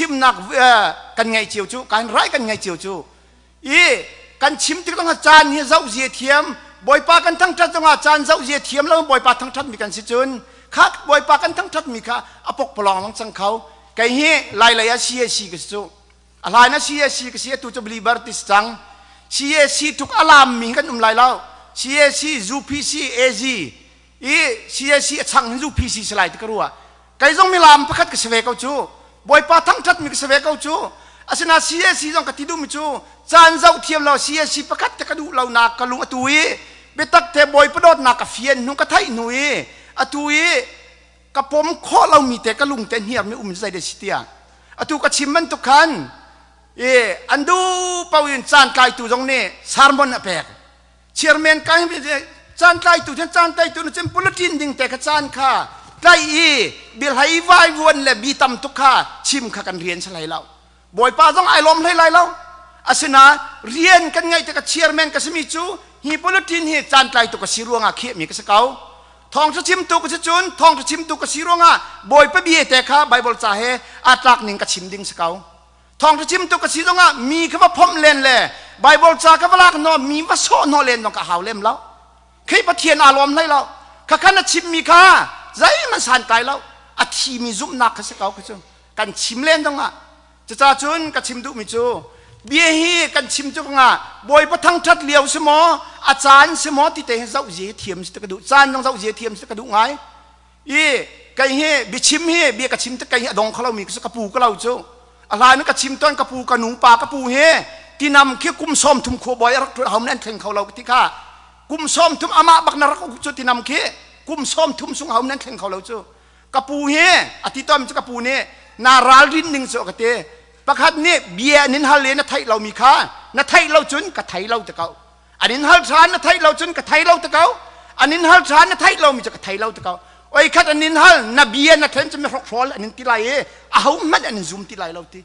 Chimnak kan ngaih cio cu, kan rai kan ngaih cio cu. I kan chim tik zongah caan hi zoh zia thiam, Bawipa kan thangṭhat zongah caan zoh zia thiam lo Bawipa thangṭhat mi kan si cun kha Bawipa kan thangṭhat mi kha a pokpalawng zong cang kho. Kei hi Lailei ah CAC ka si cu. A hlan ah CAC ka si, atu cu believer ti si cang. CAC tuk a laam mi kan um lai lo. CAC, UPC, AZ i CAC a chang hin UPC si lai ti ka ruah. Kei zong milaam pakhat ka si ve ko cu. Bawipa thangṭhatmi ka si ve ko cu. Asinain CAC zong ka ti duhmi cu caan zoh thiam lo CAC pakhat te ka duh lonak ka lung atu i biatak te Bawipa dawtnak ka fian hnu ka theih hnu i atu i ka pom khawh lomi te ka lung te hniarmi um zei deh si tiah atu ka chim bantuk khan i an duh paoh in caan tlaitu zong nih sermon a pek. Chairman kai caan tlaitu cun caan tlaitu nu cun bulletin ding te kha caan kha tlai i biahlei vaivuan le bi tam tuk kha chim kha kan rian si hlei lo. Bawipa zong ai lawm hlei lai lo. Asina rian kan ngaih tikah chairman ka simi cu hi bulletin hi caan tlaitu ka si ruangah khiahmi ka si ko. Thawngṭha chimtu ka si cun thawngṭha chimtu ka si ruangah Bawipa bia te kha Bible ca he aa tlak ning ka chim ding si ko. Thawngṭha chimtu ka si zongah mi kha va phomh len le Bible ca ka va lak hnaw mi va sawh hnawh len zong ka hau lem lo. Khi Pathian aa lawm hlei lo. Khakhan a chimmi kha zeihmanh santlai lo. A thimi zumhnak kha si ko kha cu. Kan chim len zongah. Cucaah cun ka chim duhmi cu bia hi kan chim cu nga Bawipa thangṭhat lio si maw a caan si maw ti te hi zoh zia thiam si ka duh. Caan zong zoh zia thiam si ka duh ngai. I kei hi biachim hi bia ka chim tik kei hi a dong kho lomi ka pu ka lo cu. A hlan ka chim tawn ka pu ka nu pa ka pu hi tinam khi kum 30 khua bawi a rak ṭuan hom nan thleng kho lo ti kha kum 30 amah bak na rak uk cu tinam khi kum 30 sung hom nan thleng kho lo cu. Ka pu hi a ti tawn cu ka pu nih na ralrin ning cu ka ti. Pakhat nih bia nin hal le na theih lomi kha na theih lo cun ka thei lo te ko. An in hal ṭhan na theih lo cun ka thei lo te ko. An in hal ṭhan na theih lomi cu ka thei lo te ko. Oi khat an in hal na bia na thlen cu mi hrokhrawl an in ti lai i aho hmanh an in zum ti lai lo ti.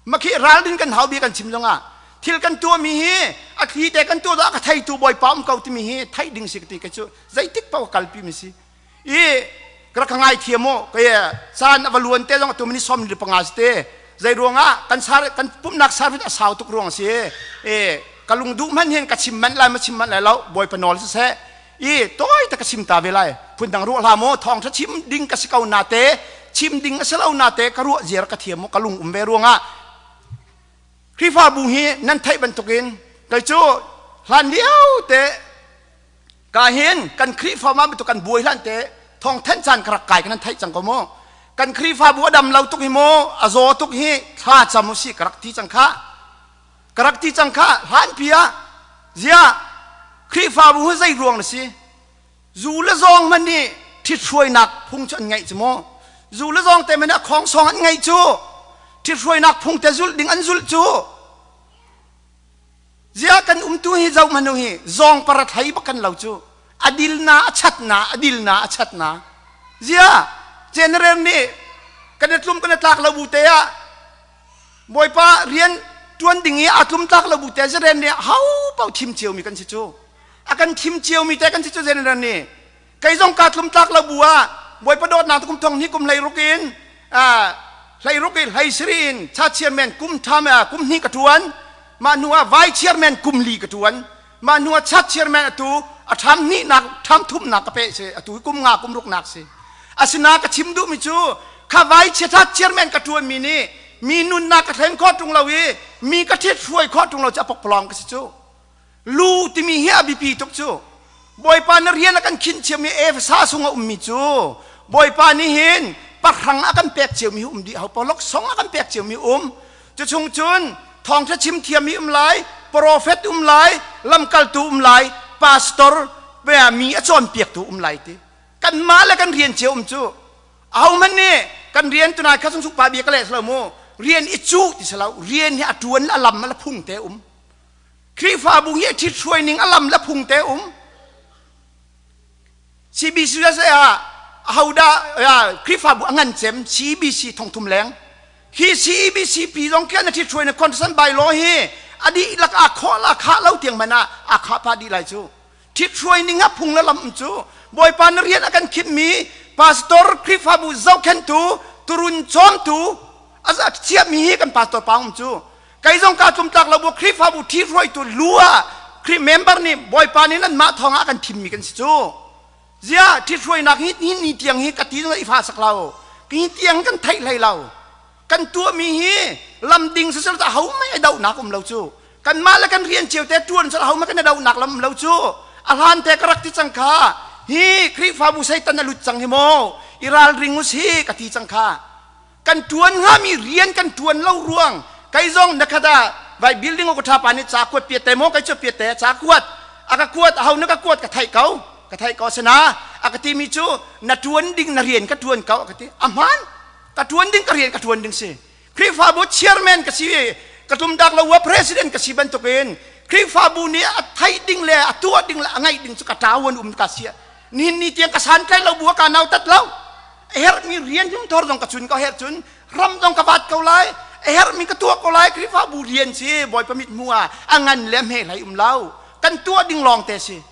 Makhi ralrin kan hau bia kan chim zongah thil kan tuahmi hi a thli te kan tuah ka theitu bawipa um ko timi hi theih ding si ka ti ka cu zeitik paoh ka kalpi mi si. I ka rak ngai thiam u ka caan a va luan te zong atu mini 15 si te zei ruangah kan sar kan pumhnak service a sau tuk ruang si e ka lung duh hman hin ka chim manh lai ma chim manh lai lo bawipa nawl siseh i tawi te ka chim ta ve lai. Phundang ruah hlah mu thawng tha chim ding ka si ko na te chim ding a si lo na te ka ruah ziar ka thiam mu ka lung um ve ruangah Khrihfabu hi nan theih bantukin kei cu hlan lio te Ka hin kan Khrihfa ma bantuk kan buai hlan te thong thanh caan ka rak kai kan theih cang ko mu. Kan Khrihfabu a dam lo tuk hi mu, a zaw tuk hi thla cam u si ka rak ti cang kha. Ka rak ti cang kha hlan pi ah zia Khrihfabu hi zei ruang na si? Zu le zawng man nih ṭhithruainak phung cu an ngeih cu mu. Zu le zawng te man nih a khong song an ngeih cu. Ṭhithruainak phung te zulh ding an zulh cu. Ziah kan umtu hi zoh hmanh u hi zawng parat hlei bak kan lo cu. A dil na a chat na a dil na a chat na. Ziah general nih kan i tlum kan i tlak lo bu te ah Bawipa rian tuan ding i a tlum tlak lo bu te general nih hau pau thim cio mi kan si cu. A kan thim cio mi te kan si cu general nih. Kei zong kaa tlum tlak lo bu ah Bawipa dawtnak kum thong hnih kum 16 in 16 in 17 in cha chairman kum tham kum hnih ka tuan. Mah hnu ah vice chairman kum li ka tuan. Mah hnu ah chat chairman atu a tham hnih nak tham thum nak ka pe si atu kum nga kum ruk nak si. Asina ka chim duh mi cu kha vice chat chairman ka tuan mi nih mi nunnak ka thlen khawh tung lo i mi ka thit hruai khawh tung lo cu a pokpalawng ka si cu. Lu timi hi a biapi tuk cu. Bawipa na rian a kan khinh ciami Efesa sung a ummi cu Bawipa nih hin pahrang a kan pek ciomi hi um dih hau polok song a kan pek ciomi um. Cu chung cun thawngtha chim thiammi um lai, profet um lai, lamkaltu um lai, pastor mi a cawnpiaktu um lai ti. Kanmah le kan rian cio um cu. Ahohmanh nih kan rian tunai kha sung pa bia ka leh salo mu. Rian i cuh ti salo, rian hi a tuan a lam a phung te um. Khrihfabu hi a ṭhithruai ning a lam le phung te um. CBC ah ahodah Khrihfabu a ngan cem CBC thongthum leng. Hi CBC pi zong khi an ṭhithruai na constitution by law hi a dihlak a khawh la khah lo tiang man ah a khah pah dih lai cu. Ṭhithruai ning a phung le lam cu Bawipa na rian a kan khimmi pastor Khrihfabu zohkhenhtu turun cawmtu. A chiahmi hi kan pastor pa um cu. Kei zong kaa tlumtlak lo bu Khrihfabu ṭhihruaitu lu ah Khrih member nih Bawipa nih nanmah thawng ah kan thimmi kan si cu. Ziah ṭhithruainak hi hi ni tiang hi ka ti zong i fa sak lo. Hi tiang kan theih hlei lo. Kan tuahmi hi lam ding sisel ho mei a dohnak um lo cu. Kanmah le kan rian cio te ṭuan sal ho mei kan i dohnak lam um lo cu. A hlan te ka rak ti cang kha. Hi Khrihfabu Satan a lut cang hi maw? I ralring usih ka ti cang kha. Kan ṭuan hngami rian kan ṭuan lo ruang kei zong na khat ah vai building ka ṭha pa nih ca kuat piat te maw kei cu piat te ca kuat a ka kuat aho na ka kuat ka theih ko ka theih ko sina a ka timi cu na ṭuan ding na rian ka ṭuan ko a ka ti. A hmaan, ka ṭuan ding ka rian ka ṭuan ding si. Khrihfabu chairman ka si, ka tumdak lo wa president ka si bantukin Khrihfabu nih a theih ding le a tuah ding le a ngaih ding cu ka ṭawan um ka sia. Nihin ni tiang ka santlai lo bu ka nautat lo. A herhmi rian hlumthor zong ka chun ko herh cun ram zong ka vat ko lai, a herhmi ka tuah ko lai. Khrihfabu rian si Bawipa mit hmu ah a ngan le a hme hlei um lo, kan tuah ding lawng te si.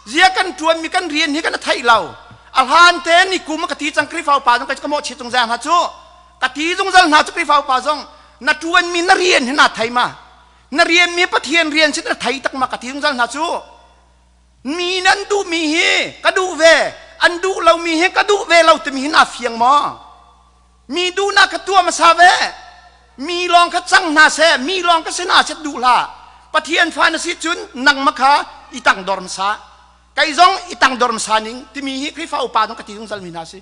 Zia kan tuanmi kan rian hi kan theih lo. A hlan te ni kum ka ti cang. Khrihfa upa zong ka mawhchiat zungzal hna cu, ka ti zungzal hna cu, Khrihfa upa zong na tuanmi na rian hi na thei ma? Na rian mi Pathian rian si na thei tak ma? Ka ti zungzal hna cu. Mi nan duhmi hi ka duh ve, an duh lomi hi ka duh ve lo timi hi naa fiang maw? Mi duhnak kha tuah hmasa ve. Mi lawng kha cang hna seh, mi lawng ka si hna seh duh hlah. Pathian fa na si cun nangmah kha i tangdor hmasa, kei zong i tangdor hmasa ning timi hi Khrihfa upa zong ka ti zungzal mi hna si.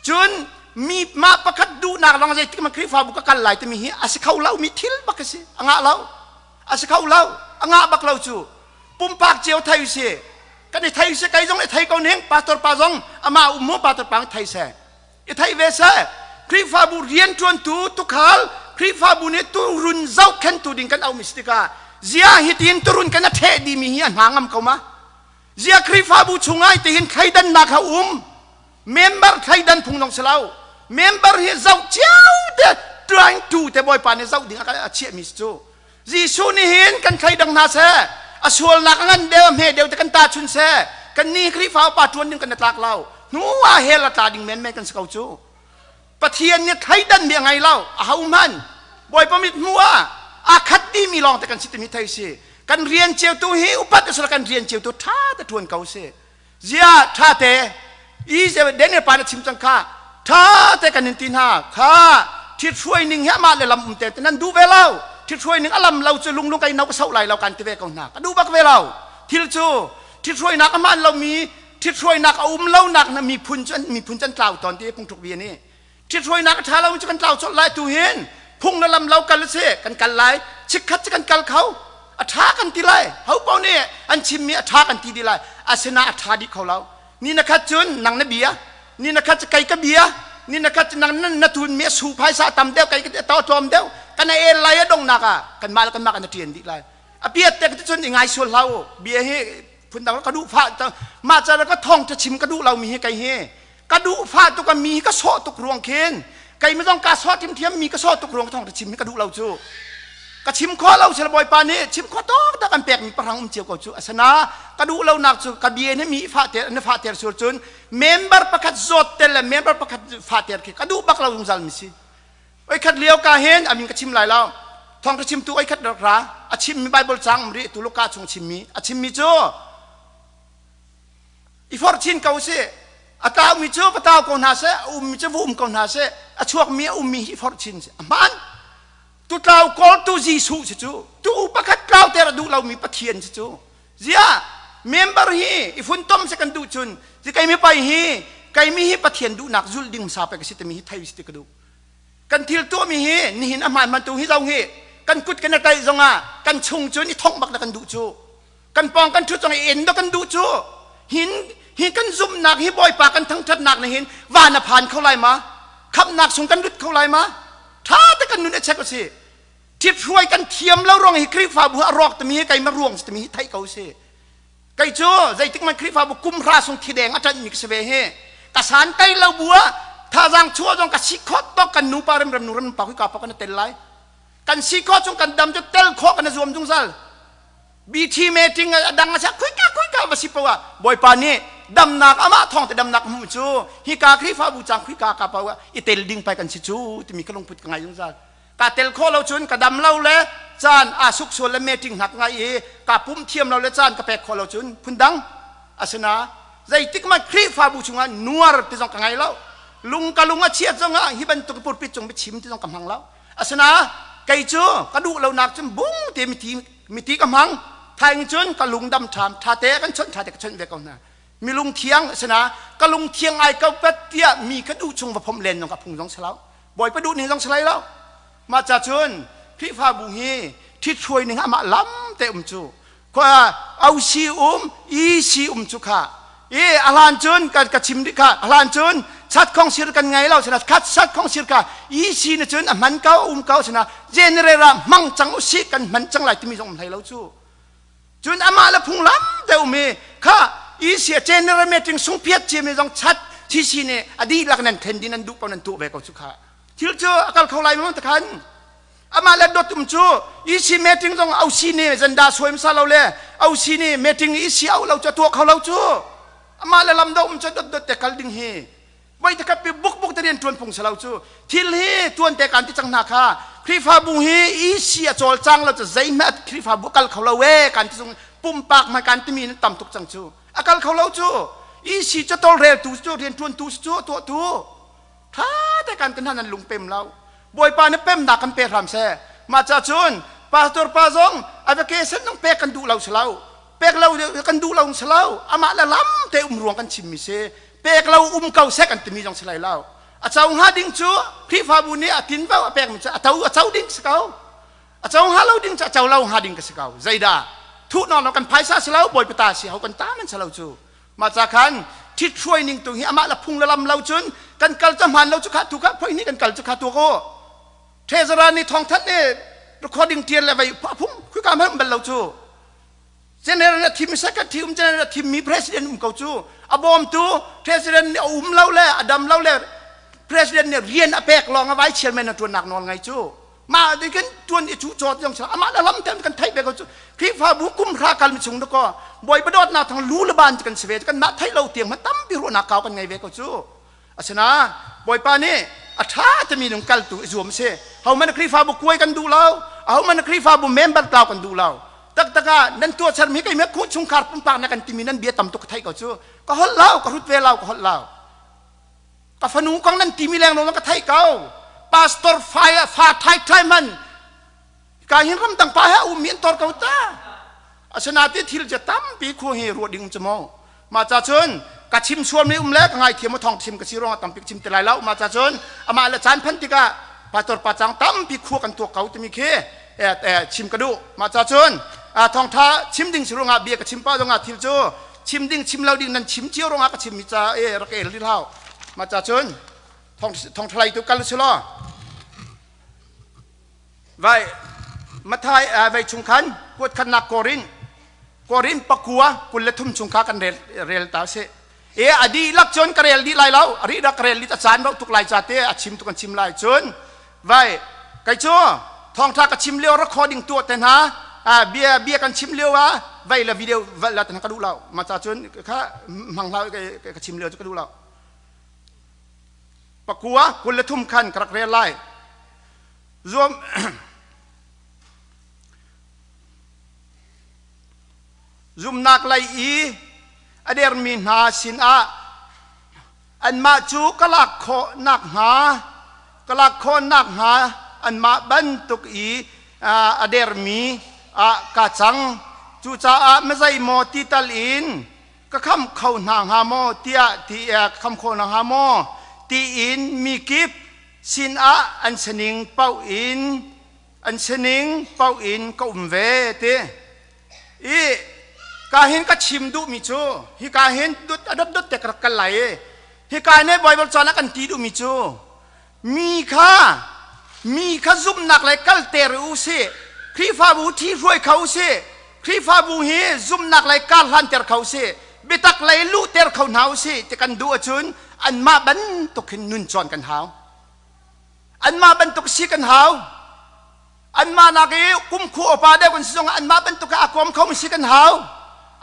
Cun mi mah pakhat duhnak lawng zeitik man Khrihfabu ka kal lai timi hi a si kho lo mi thil bak a si. A ngah lo, a si kho lo, a ngah bak lo cu. Pumpak cio thei si, kan i thei si. Kei zong i thei ko ning, pastor pa zong amah um mu, pastor pa thei seh, i thei ve seh. Khrihfabu rianṭuantu tukhal, Khrihfabu nih turun zohkhentu ding kan auhmi si tikah zia hitin turun kan a ṭheh dimi hi a hna ngam ko ma? Zia Khrihfabu chungah tihin thleidannak a um? Member thleidan phung zong si lo, member hi zoh cio te ṭuantu te Bawipa nih zoh ding a chiahmi si cu. Jesuh nih hin kan thleidang hna seh, a sualnak a ngan deuh a hme deuh te kan tahchun seh, kan nih Khrihfa upa ṭuan ding kan i tlak lo. Hnu ah hell a tla ding menmen kan si ko cu. Pathian nih thleidan mi a ngei lo ahohmanh. Bawipa mit hmuh ah aa khat dihmi lawng te kan si timi thei si. Kan rian cio tu hi upat a kan rian cio tu ṭha te ṭuan ko si. Zia ṭha te i Daniel pa na chim cang kha, ṭha te kan in ti hna kha. Ṭhithruai ning hi amah le lam um te nan duh ve lo. Ṭhithruai ning a lam lo cu lunglung kai no ka soh lai lo kan ti ve ko hna. Ka duh bak ve lo thil cu. Ṭhithruainak a hmaan lomi, ṭhithruainak a um lonak na miphun cu miphun cu an tlau tawn ti phungthluk bia nih. Ṭhithruainak a ṭha lomi cu kan tlau colh lai. Tu hin phung le lam lo kal si kan kal lai, chikkhat cu kan kal kho, a ṭha kan ti lai, ho paoh nih an chimmi a ṭha kan ti dih lai. Asinain a ṭha dih kho lo. Ni na khat cun nang na bia, ni na khat cu kei ka bia, ni na khat cu nang na tunmi a su phaisa a tam deuh, kei ka to tlawm deuh, kan a el lai. A donghnak ah kanmah le kanmah kan i ṭian dih lai. A piat te ka cun i ngai sual hlah u. Bia hi phundang ka duh fah mah ca ka thong ṭha chim ka duh lomi hi, kei hi ka duh fah tuk a mi ka sawh tuk ruang khin, kei mi zong ka sawh thiamthiam, mi ka sawh tuk ruang thong chim hi ka duh lo cu. Ka chim khawh lo sila Bawipa nih chim khawh tawk tak an pek mi pahrang um cio ko cu. Asana ka duh lo nak cu ka bia nih mi fah ter na fah ter sur cun member pakhat zawt tel le member pakhat fah ter khi ka duh bak lo zungzal mi si. Oi khat lio ka hin amin ka chim lai lo, thong ka chim tu oi khat rak ra, a chim mi Bible cang um ri tu Luka chung chim mi a chim mi cu i forh chin ko sih, a tlaumi cu va tlau ko hna seh, a ummi cu va um ko hna seh, a chuakmi a ummi hi forh chin a hmaan. Tu tlau kawltu Jesuh si cu, tu pakhat tlauter a duh lomi Pathian si cu. Ziah member hi i funtom se kan duh cun kei mi pai hi, kei mi hi Pathian duhnak zulh ding hmasa pe ka si timi hi thei si ti ka duh. Kan thil tuahmi hi nihin a hmaan bantu hi zong hi kan kut kan i tlaih zongah kan chung cun i thongh bak na kan duh cu, kan pawng kan ṭhut zong i en dawh kan duh cu. Hin hi kan zumhnak hi, Bawipa kan thangṭhatnak na hin van a phan kho lai ma? Khamhnak chung kan lut kho lai ma? Ṭha te kan nun a check u si. Ṭhithruai kan thiam lo ruang hi Khrihfabu a rawk timi hi keimah ruang si timi hi theih ko si. Kei cu zeitik man Khrihfabu kum hra sung thideng a ṭanhmi ka si ve hi. Ka san kai lo bu ah thazaang chuah zong ka si khawt tawk kan nupa remrem nu rem pa ka pa kan tel lai. Kan si khawh chung kan dam cu tel khawh kan i zuam zungzal. BT meeting a dang a sa khuika khuika va si poah Bawipa nih. damnak amah thawng te damnak hmuh cu hika Khrihfabu cang khika ka pau i tel ding pai kan si cu timi ka lungput ka ngai zungzal. Ka tel khawh lo cun ka dam lo le caan aa suk sual le meeting hna ka ngai i ka pumh thiam lo le caan ka pek khawh lo cun phundang asina zeitik hmanh Khrihfabu chungah nuar ti zong ka ngai lo. Lung ka lung a chiat zongah hi bantuk pulpit cung biachim ti zong ka hmang lo. Asina kei cu ka duh lonak cun bung te miti miti ka hmang thaing cun ka lung dam ṭham ṭha te kan chawnh ṭha te ka chawnh ve ko hna. Mi lung thiang asina ka lung thiang ai ko pat tiah mi ka duh chung va phomh len zong ka phung zong si lo. Bawipa duh ning zong si lai lo. Mah ca cun Khrihfabu hi ṭhithruai ning amah lam te um cu khua OC um EC um cu kha i a hlan cun kan ka chim dih kha a hlan cun chat khong sir kan ngei lo sina khat sat khong sir kha EC na cun a hman ko um ko sina generator ah hmang cang usih kan hman cang lai timi zong um hlei lo cu cun amah le phunglam te um i kha EC general meeting sungphiat ciami zong chat CC nih a dihlak nan then din nan duh ko nan tuah ve ko cu kha thil cu a kal kho lai maw takhan amah le dawtum cu EC meeting zong OC nih zanda suai masa lo le OC nih meeting EC au lo cu tuah kho lo cu amah le lam do um cu dot dot te kal ding hi voi te khat pi buk buk te rian tuan phung si lo cu thil hi tuan te kan ti cang hna kha Khrihfabu hi EC a cawl cang lo cu zeihmanh Khrihfabu kal kho lo e kan ti zung pumpak hmai kan timi nan tam tuk cang cu a kal kho lo cu EC cu tawlreltu cu rian tuantu cu tuahtu Tha te kan kan nan lung pem lo. Bawipa na pemnak kan pe hram seh. Mah ca cun pastor pa zong a vacation nung pek kan duh lo si lo. Pek lo kan duh lo si lo. Amah le lam te um ruang kan chim mi si. Pek lo um ko seh kan timi zong si lai lo. A co hnga ding cu Khrihfabu nih a tinvo a pek mi cu a to a co ding si ko. A co hnga lo ding cu a co lo hnga ding ka si ko. Zeidah thuh nawn lo kan phaisa si lo Bawipa ta si ho kan ta man si lo cu. Mah ca khan ṭhithruai ning tu hi amah le phung le lam lo cun kan kal cu hmaan lo cu kha tu kha phoi nih kan kal cu kha tu ko. Treasurer nih thawngthanh nih recording tial le vei phung khika hmanh bal lo cu. General a thim secretary um general a thimmi president um ko cu. A bawmtu president nih a um lo le a dam lo le president nih rian a pek lawng a vice chairman a ṭuannak nawl ngei cu. Mah ti kan tuan i cu cawt zong sa amah le lam tem kan theih ve ko cu Khrihfabu kum hra kal mi chung ko Bawipa dawtnak thang lu le ban kan si ve kan mah theih lo tiang ma tampi ruahnak kau kan ngei ve ko cu asina Bawipa nih a tha timi nung kal tu i zuam si ho man Khrihfabu kuai kan duh lo ho man Khrihfabu member tlau kan duh lo taktak ah nan tuah char mi kai me khu chungkhar pumpak na kan timi nan bia tam tuk ka theih ko cu ka holh lo ka hrut ve lo ka holh lo Ka fanu kong nan timi leng lo ka theih ko. Pastor fa fa thai thai man ka hin ramdang pa he um mi an tor ko ta. Asina ti thil je tampi khu hi ruah ding cu mo. Ma cha cun ka chim sual mi um le ka ngai thiam thong chim ka si ruang tampi chim te lai lo ma cha cun amah le caan phan tikah pastor pa chang tampi khua kan tuak ko timi khi chim ka duh ma cha cun thongtha chim ding si ruangah bia ka chim pa zongah thil cu chim ding chim lo ding nan chim cio ruangah ka chim mi ca e rak el rih hau ma ca cun thong thong thalai tu kal si law vai mathai vai chung khan kuat khat nak korin korin pakua kul le thum chung kha kan rel rel ta se e adi lak cun ka rel di lai lo ari dak rel di ta caan ro tuk lai ca te a chim tu kan chim lai cun Vai, kei cu thawngṭha ka chim lio recording tuah te hna bia bia kan chim lio ah vai le video vai la te hna ka duh lo. Ma ca cun kha hmang hlah ka chim lio cu ka duh lo. Pakua 23 khan ka rak rel lai. Zuam zumnak lei i a dermi hna sinah Anmah cu ka lak khawh nakhnga ka lak khawh nakhnga anmah bantuk i a dermi ah ka cang. Cucaah mizeimaw ti tal in ka khamh kho hna hnga maw tiah ti ka khamh khawh hna hnga maw tiin mi kip sinah an sining paoh in an sining paoh in ka um ve ti. I ka hin ka chim duhmi cu hika hin dut a dot dot te ka rak kal lai i hika nih Bible caan ah kan ti duhmi cu mi kha mi kha zumhnak lei kalter u sih Khrihfabu thi hruai kho u sih Khrihfabu hi zumhnak lei kar hlanter kho u sih biatak lei luhter kho hna u sih ti kan duh ahcun anmah bantuk hin nun cawn kan hau anmah bantuk si kan hau Anmah nak i kum khu upa deuh kan si zongah anmah bantuk ah a kawm khomi si kan hau.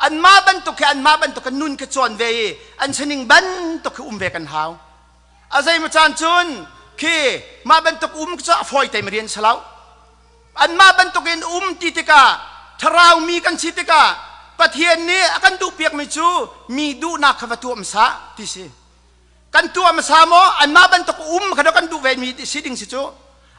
Anmah bantuk khi anmah bantuk kan nun khi cawn ve i an sining bantuk khi um ve kan hau. A zeimaw caan cun khi mah bantuk um cu a fawi te mi rian si lo. Anmah bantuk in um ti tikah thlarau mi kan si tikah Pathian nih a kan duhpiakmi cu mi duhnak kha va tuah hmasa ti si. Kan tuah hmasa maw anmah bantuk um kha kan duh ve mi si ding si cu.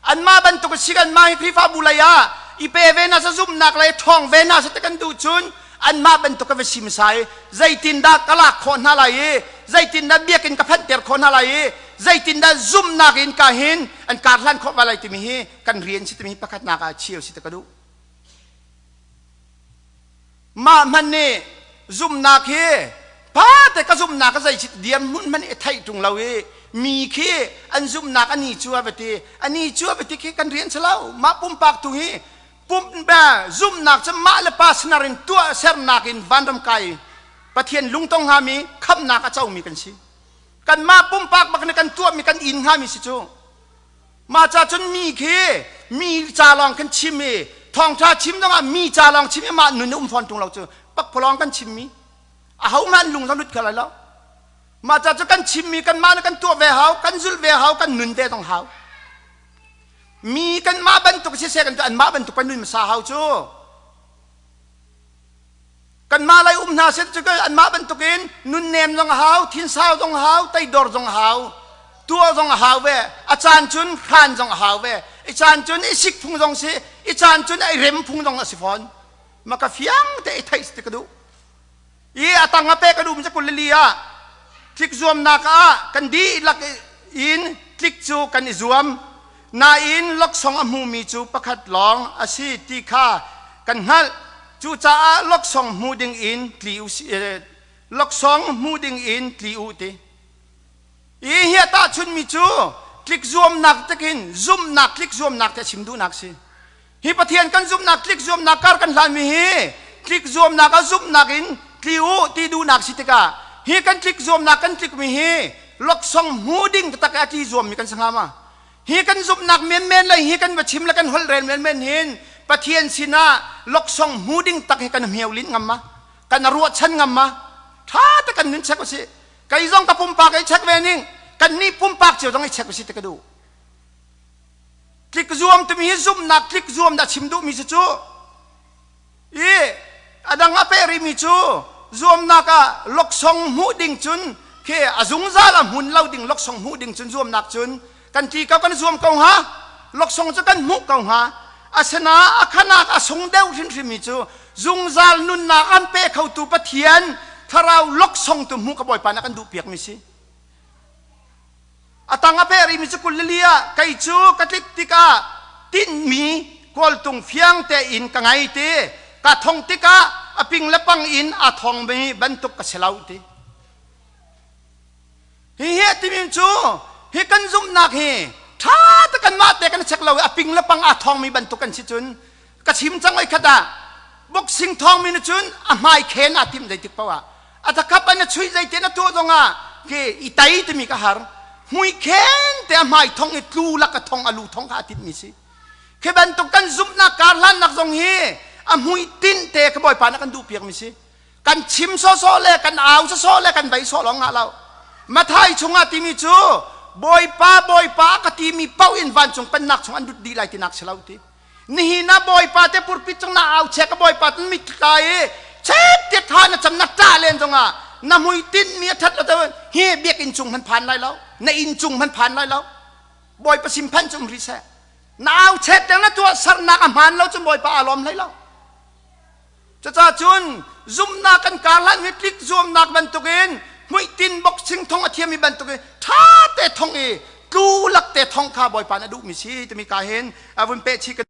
Anmah bantuk si kan mah hi Khrihfabu lei ah i pe ve na sa zumhnak lei ṭhawng ve na sa ti kan duh cun anmah bantuk ka va si hmasa i zeitindah ka lak khawh hna lai i zeitindah biakinn ka phanhter khawh hna lai i zeitindah zumhnak in ka hin an kar hlan khawh va lai timi hi kan rian si timi pakhatnak ah chio si te ka duh. Mah hmanh nih zumhnak hi pate ka zumhnak a zei si diam hmun hmanh i theih ṭung lo i mi khi an zumhnak ani cu a va ti ani cu a va ti khi kan rian si lo. Mah pumpak tu hi pum zumhnak cu mah le pa sinar in tuah sernak in vanram kai Pathian lungtong hngami khamhnak a comi kan si. Kanmah pumpak bak nih kan tuahmi kan in hngami si cu. Mah ca cun mi khi mi ca lawng kan chim i thawngṭha chim zongah mi ca lawng chim i mah nun um fawn ṭung lo cu pakpalawng kan chimmi ahohmanh lung zong lut kho lai lo. Mah ca cu kan chimmi kanmah nih kan tuah ve hau, kan zulh ve hau, kan nun ve zong hau. Mi kanmah bantuk siseh kan anmah bantuk kan nun hmasa hau cu. Kanmah lei um hna seh cu anmah bantukin nunnem zong a hau, thinsau zong a hau, teidor zong a hau, tuah zong a hau ve, a caan cun hran zong a hau ve, i caan cun i sik phung zong si, i caan cun i rem phung zong a si fawn. Ma ka fiang te i theih si ka duh. I a tang a pe ka duh mi cu kulili ah tlik zuamnak ah kan dihlak in tlik cu kan i zuam. Nain laksawng a hmumi cu pakhat lawng a si ti kha kan hngalh. Cucaah laksawng hmu ding in tli u laksawng hmu ding in tli u ti. I hi a tahchunmi cu tlik zuamnak tikin zumhnak tlik zuamnak te a chim duhnak si. Hi Pathian kan zumhnak tlik zuamnak kar kan hlanmi hi tlik zuamnak ah zumhnak in tli u ti duhnak si tikah hi kan tlik zuamnak kan tlikmi hi laksawng hmu ding taktak a tli zuammi kan si hnga ma? Hi kan zumhnak menmen le hi kan va chim le kan holh rel menmen hin Pathian sinah laksawng hmu ding tak hi kan hmeu lin ngam ma? Kan ruahchan ngam ma? Tha te kan nun check usih. Kei zong ka pumpak i check ve ning kan nih pumpak cio zong i check usih ti ka duh. Tlik zuam timi hi zumhnak tlik zuam dah chim duhmi si cu. I a dang a peh rihmi cu zuamnak ah loksong hmuh ding cun khi a zungzal a hmun lo ding loksong hmuh ding cun zuamnak cun kan tli ko kan zuam ko hnga loksong cu kan hmuh ko hnga asina a khanak a sung deuh hrimhrimmi cu zungzal nunnak an pe khotu Pathian thlarau loksong tu hmuh ka Bawipa nih a kan duhpiakmi si. A tang a peh rihmi cu 24 ah kei cu ka tlik tikah tinhmi kawltung fiang tein ka ngei ti ka thong tikah a ping le pang in aa thongmi bantuk ka si lo ti. Hi hi a timi cu hi kan zumhnak hi ṭha te kanmah te kan check lo i a ping le pang aa thongmi bantuk kan si cun ka chim cang oi khat ah boxing thawngmi nih cun a hmai khen aa timh zeitik paoh ah a takap an a chuih zeite na tuah zong ah khi i tai timi ka har hmui khen te a hmai thong i tlu lak a thong a lu thong kha a timh mi si khi bantuk kan zumhnak kar hlannak zong hi a hmui tinh te ka bawipa na kan duh piak mi si kan chim sawsawh le kan au sawsawh le kan vei sawh lawng ngah lo Mathai chungah timi cu bawipa bawipa ka timi paoh in vancung pennak chung an lut dih lai tinak si lo ti nihin ah bawipa te purpit cung na au che ka bawipa tun mit tla i chet te tha na cam na ṭah len zongah na hmuitinh mi a that lo hi biakinn cung hman phan lai lo na inn cung hman phan lai lo bawipa sim phan cum ri seh na au chet teng na tuah sarnak a hmaan lo cun bawipa aa lawm hlei lo Cucaah cun zumhnak kan kar hlan hi tlik zuamnak bantukin hmuitin boxing thong a thiammi bantukin ṭha te thong i tlu lak te thong kha Bawipa nih a duhmi si timi ka hin a vun peh chih ka.